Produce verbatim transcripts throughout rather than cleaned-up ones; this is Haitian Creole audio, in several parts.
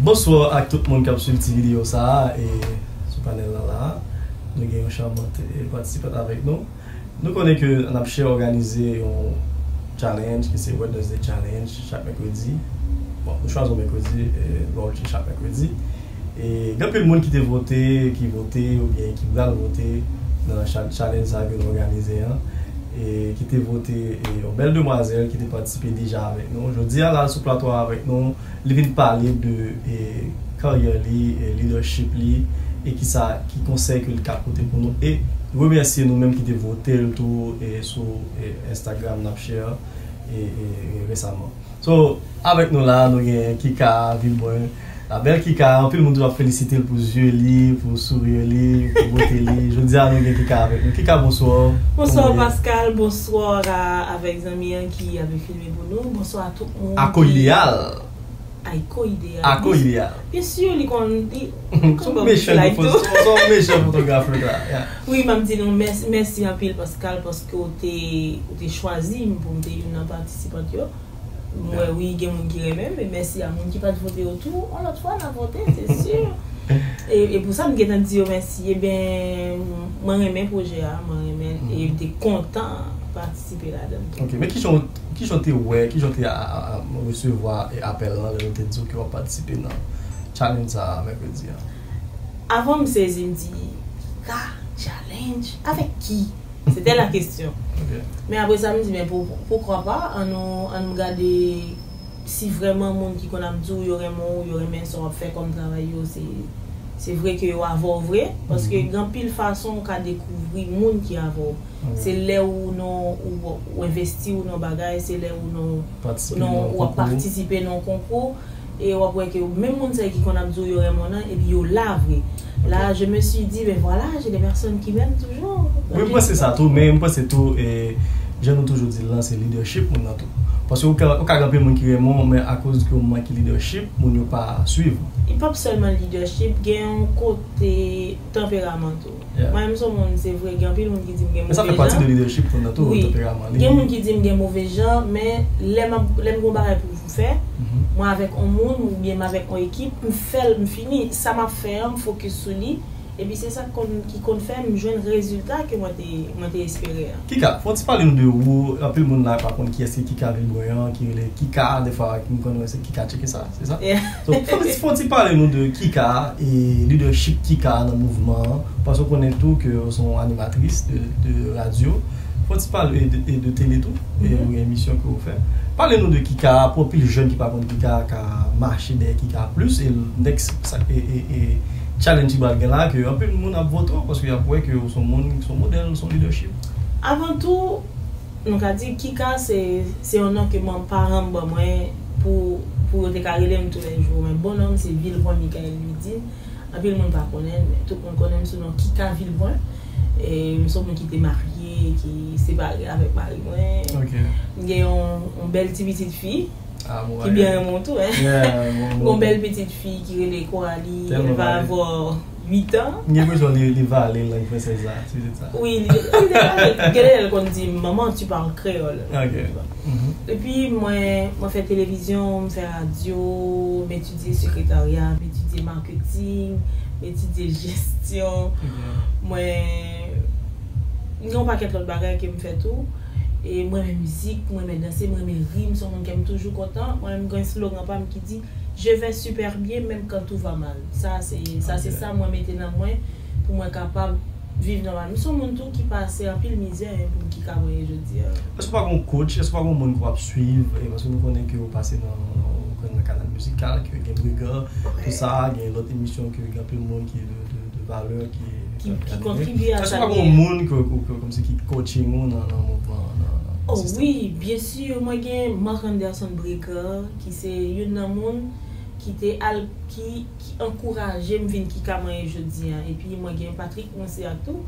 Bonswa ak tout moun k ap swiv ti videyo sa a, e sou panèl lan la, nou gen yon chamant e patisipant avèk nou. Nou konnen ke Napshare òganize yon challenge ki se Wednesday Challenge chak mèkredi. Bon, nou chwazi yon mèkredi, e, lòt chak mèkredi. E gen anpil moun ki te vote, ki vote oubyen ki pral vote nan cha- challenge sa ke nou òganize an. E ki te vote, e yon bèl demwazèl ki te patisipe deja avèk nou. Jodi a la sou plato a avèk nou, li vin pale de e, karyè li, e, leadership li, e kisa, ki konsèy ke li ka pote pou nou, e remèsye nou menm ki te vote l tou, e, sou e, Instagram Napshare e, e, e, resaman. So, avèk nou la, nou gen Kika Vilbrun. La bèl Kika, anpil moun toujou ap felisite l pou zye li, pou sourire li, pou bote li. Jodi a, nou gen Kika avèk nou. Kika, bonswa. Bonswa, Pascal, bonswa avèk zanmi an ki ap filme pou nou. Bonswa a tout moun. Akoyal. Akoyal. Akoyal. Byen si, li konn li. Son mechan fotograf la. Wi, m ap di nou mèsi, mèsi anpil, Pascal, paske ou te, ou te chwazi m pou m te youn nan patisipant yo. M wè, wi, gen moun ki renmen, men mèsi a moun ki pa t vote yo tou. Yon lòt fwa, n a vote, se si. E, e pou sa, m gentan di yo mèsi. Ebyen, mwen renmen pwojè a, mwen renmen, e m te kontan patisipe ladan l tou. Ok, men kijan, kijan w te wè, kijan w te a, a, a, resevwa e apèl lan lè yo te di w ke w ap patisipe nan challenge sa a mèkredi a? Avan m sezi, m di, Kika, challenge, avèk ki? C'était la question. Ok. Men apre sa, m di, men pou, poukwa pa, ann nou, ann nou gade si vrèman moun ki konn ap di w yo renmen w, yo renmen sa w ap fè kòm travay yo, se, se vre ke yo avè w vre. Paske gen anpil fason w ka dekouvri moun ki avè w. Se lè ou nan, ou, ou envesti ou nan bagay, se lè ou nan, ou ap patisipe nan konkou, e w ap wè ke menm moun sa yo ki konn ap di w yo renmen w nan, epi yo la vre. La, je me suis dit, ben voilà, j'ai des personnes qui m'aiment toujours. Wi, m panse sa tou, men m panse tou, e, jan nou toujou di l lan, se leadership moun nan tou. Paske ou ka, ou ka gen anpil moun ki renmen w, men akoz ke w manke leadership, moun yo pa swiv ou. Li p ap sèlman leadership, gen yon kote tanperaman tou. Mwen menm se yon moun, se vre, gen anpil moun ki di m gen move jan. Men sa fè pati de leadership moun nan tou, tanperaman li. Gen moun ki di m gen move jan, men lè m ap, lè m gen yon bagay pou m fè, mwen avèk yon moun oubyen m avèk yon ekip, m fè l, m fini. Sa m ap fè an, m fokis sou li. Epi se sa k konn, ki konn fè m jwenn rezilta ke mwen te, mwen te espere an. Kika, fè w ti pale nou de ou. Anpil moun la pa konn kiyès ki Kika Vilbrun an, ki rele Kika, defwa m konn wè se Kika tcheke sa, se sa? So, fè w ti, fè w ti pale nou de Kika e leadership Kika nan mouvman an, paske w konnen tou ke w se yon animatris de, de radyo. Fè w ti pale e de, e de tele tou, e ou gen emisyon ke w fè. Pale nou de Kika, pou anpil jèn ki pa konn Kika, ka mache dèyè Kika plis, e next sa, e, e, e challenge ki pral gen la, ke anpil moun ap vote w, paske y ap wè ke w se yon moun, se yon modèl, se yon leadership. Avan tou, nou ka di Kika se, se yon non ke man, paran m ban mwen pou, pou yo te ka rele m toulèjou. Men bon non m se Vilbrun Michael Ludine. Anpil moun pa konnen m, men tout moun konnen m sou non Kika Vilbrun. E m se yon moun ki te marye, ki separe avèk mari mwen. M gen yon, yon bèl ti pitit fi ki byen renmen w tou, en. M gen yon bèl pitit fi ki rele Coralie, elle va avoir huit ans. M gen enpresyon li, li vale lang fransèz la, ti pitit sa. Wi, li, li te vale. Gen lè l konn di m, "Maman, tu parles créole." Epi mwen, mwen fè televizyon, m fè radyo, m etidye sekretarya, m etidye marketing, m etidye jesyon. Mwen, m gen yon pakèt lòt bagay ke m fè tou. E mwen renmen mizik, mwen renmen danse, mwen renmen ri, m se yon moun ke m toujou kontan. Mwen menm, m gen slogan pa m ki di, "Je vais super bien, même quand tout va mal." Sa se, sa se sa mwen mete nan mwen pou mwen kapab viv nòmal. M se yon moun tou ki pase anpil mizè, en, pou m ki ka mwen ye jodi a. Èske w pa gen yon coach? Èske w pa gen yon moun ke w ap swiv? E paske nou konnen ke w pase nan, nan, nan kanal mizikal, ke gen Brega, tou sa, gen lòt emisyon ke gen anpil moun ki de, de, de valè ki, ki, ki kontribye a sa. Èske w pa gen yon moun ke, ke, ke, kòmsi ki coaching ou nan, nan mouvman, nan, nan sistèm? Oh wi, byen si, mwen gen Marc Anderson Brega, ki se youn nan moun ki te al, ki, ki ankouraje m vin ki ka mwen ye jodi a. Epi mwen gen Patrick Monciac tou.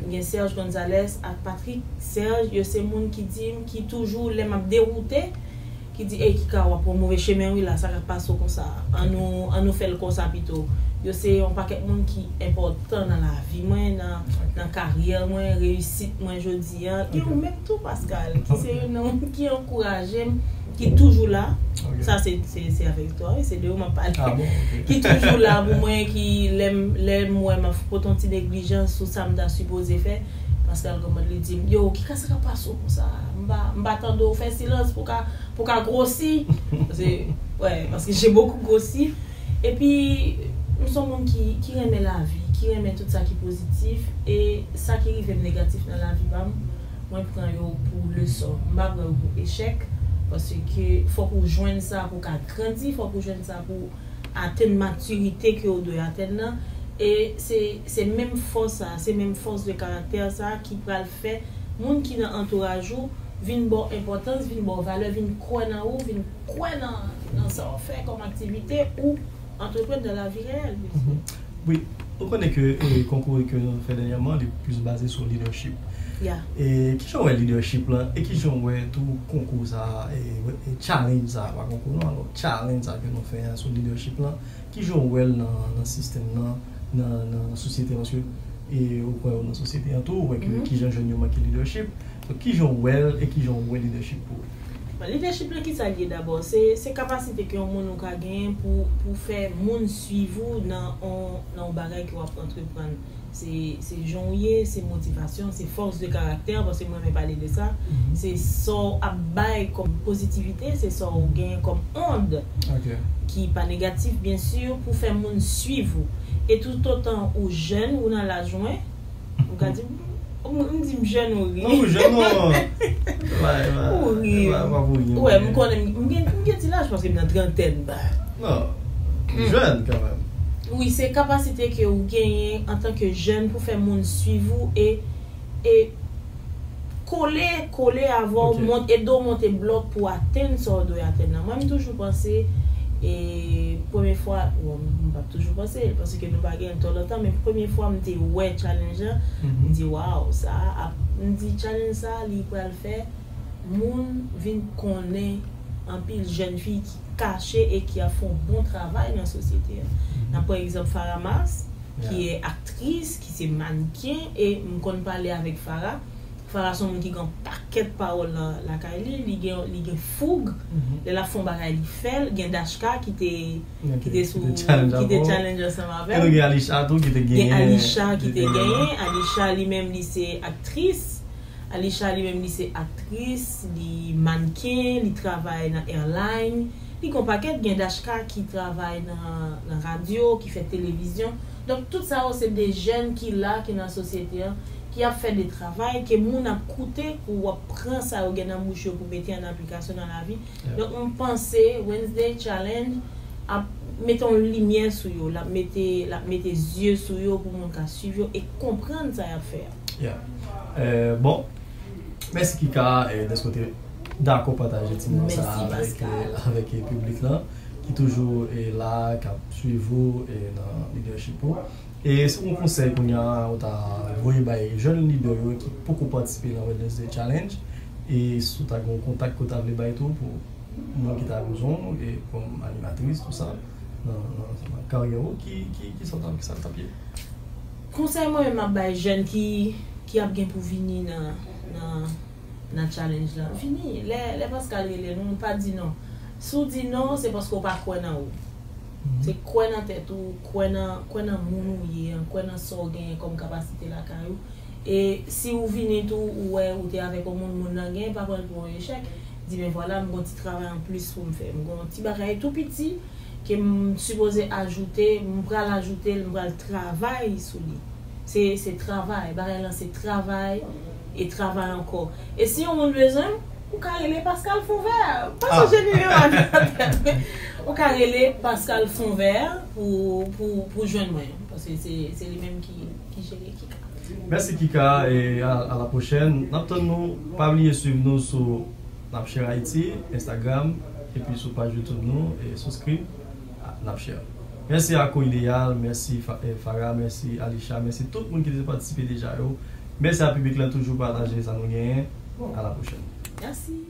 M gen Serge Gonzalez ak Patrick. Serge, yo se moun ki di m, ki toujou, lè m ap dewoute, ki di, "Ey, Kika, w ap pran move chemen wi la, sa k ap pase w konsa? An nou, an nou fè l konsa pito." Yo se yon pakèt moun ki enpòtan nan lavi mwen, nan, nan karyè mwen, reyisit mwen jodi a. Gen ou menm tou, Pascal, ki se youn nan moun ki ankouraje m ki toujou la. Sa se, se, se avèk twa, wi, se de yo m ap pale. Ki toujou la pou mwen, ki lè m, lè m wè m ap pote yon ti neglijans sou sa m ta sipoze fè, Pascal kòmanse li di m, yo, ki ka sa k ap pase w konsa? M pa, m pa tande w fè silans pou ka, pou ka gwosi. Paske, wè, paske j'ai beaucoup grossi. Epi, m se yon moun ki, ki renmen lavi, ki renmen tout sa ki pozitif, e sa ki rive m negatif nan lavi pa m, mwen pran yo pou leson. M pa pran yo pou echèk, paske fòk ou jwenn sa pou w ka grandi, fòk ou jwenn sa pou w atenn matirite ke w dwe atenn nan. E se, se menm fòs sa, se menm fòs de karaktè sa ki pral fè moun ki nan antouraj ou vin ba w enpòtans, vin ba w valè, vin kwè nan ou, vin kwè nan, nan sa w fè kòm aktivite ou antreprann nan lavi reyèl. Wi, nou konnen ke e, konkou ke nou fè dènyèman, li plis baze sou leadership. E kijan w wè leadership lan, e kijan w wè tou konkou sa, e, e challenge sa, pa konkou non, alò, challenge sa ke nou fè a sou leadership lan, kijan w wè l nan, nan sistèm nan, nan, nan, nan sosyete, paske e, ou kwè ou nan sosyete an tou, ou wè ke kijan jèn yo manke leadership. So, kijan w wè l e kijan w wè leadership pou ou? Bon, leadership lan, kisa l ye dabò? Se, se kapasite ke yon moun ou ka genyen pou, pou fè moun swiv ou nan on, nan on bagay ke w ap antreprann. Se, se jan w ye, se motivasyon, se fòs de karaktè, paske mwen renmen pale de sa. Se sa w ap bay kòm pozitivite, se sa w genyen kòm ond ki pa negatif, byen si, pou fè moun swiv ou. E toutotan ou jèn, ou nan laj mwen, ou ka di, m, m di m jèn, ou ri. Non, ou jèn, non. Ou ri. Ou wè, m konnen, m gen, m gen ti laj paske m nan trantèn, ba. Non, jèn kanmenm. Wi, se kapasite ke ou genyen antanke jèn pou fè moun swiv ou e, e kole, kole avè w, ede w monte blòk pou w atenn sa w dwe atenn nan. Mwen, m toujou panse, e premye fwa, bon, m pa t toujou panse, paske nou pa gen twò lontan, men premye fwa m te wè challenge lan, m di, waw, sa ap, m di, challenge sa, li pral fè moun vin konnen anpil jèn fi ki kache e ki ap fè yon bon travay nan sosyete a. N ap pran egzanp Farah Mars, ki e aktris, ki se mannken, e m konn pale avèk Farah. Farah se yon moun ki gen yon pakèt pawòl nan lakay li, li gen, li gen foug. Lè l ap fè yon bagay, li fè l. Gen Dashka ki te, ki te sou, ki te challenge ansanm avè l. Gen Alisha tou ki te genyen. Gen Alisha ki te genyen. Alisha li menm, li se aktris. Alisha li menm, li se aktris, li mannken, li travay nan airline. Li gen yon pakèt, gen Dashka ki travay nan, nan radyo, ki fè televizyon. Donk, tout sa yo, se de jèn ki la, ki nan sosyete an, ki ap fè de travay, ke moun ap koute, pou w ap pran sa yo gen nan bouch yo, pou mete an aplikasyon nan lavi. Donk, m panse Wednesday Challenge ap mete yon limyè sou yo, l ap mete, l ap mete zye sou yo pou moun ka swiv yo e konprann sa y ap fè a. Bon, mèsi Kika, dèske w te dakò pataje ti moman sa a avèk, avèk piblik lan, ki toujou la, k ap swiv ou nan lidèchip ou. E si w gen yon konsèy kounye a ou ta voye bay jèn lidè yo ki poko patisipe nan Wednesday Challenge, e si w ta gen yon kontak ke w ta vle bay tou pou moun ki ta bezwen w, e kòm animatris, tou sa, nan, nan, nan karyè w, ki, ki, ki sa w ta, ki sa w t ap ye? Konsèy mwen menm m ap bay jèn ki, ki ap gen pou vini nan, nan, nan challenge lan, vini. Lè, lè Pascal rele nou, nou pa di non. Si w di non, se paske w pa kwè nan ou. Se kwè nan tèt ou, kwè nan, kwè nan moun ou ye an, kwè nan sa w genyen kòm kapasite lakay ou. E si w vini tou, ou wè ou te avèk yon moun, moun nan gen, pa pran l pou yon echèk. Di, ben vwala, m gon ti travay anplis pou m fè. M gon ti bagay tou piti ke m sipoze ajoute, m pral ajoute l, m pral travay sou li. Se, se travay, bagay lan se travay e travay ankò. E si yon moun bezwen m, ou ka rele Pascal Fonvert. Pa sonje nimewo a nan tèt mwen. Ou ka rele Pascal Fonvert pou, pou, pou jwenn mwen. Paske se, se li menm ki, ki jere Kika. Mèsi Kika, e a, a la pwochèn. N ap tann nou. Pa bliye swiv nou sou N ap Share Haïti, Instagram, epi sou paj YouTube nou, e subscribe a N ap Share. Mèsi a Ko Ideyal, mèsi Fa-, e, Farah, mèsi Alisha, mèsi tout moun ki te patisipe deja yo. Mèsi a piblik la toujou pataje sa nou genyen. A la pwochèn. Mèsi.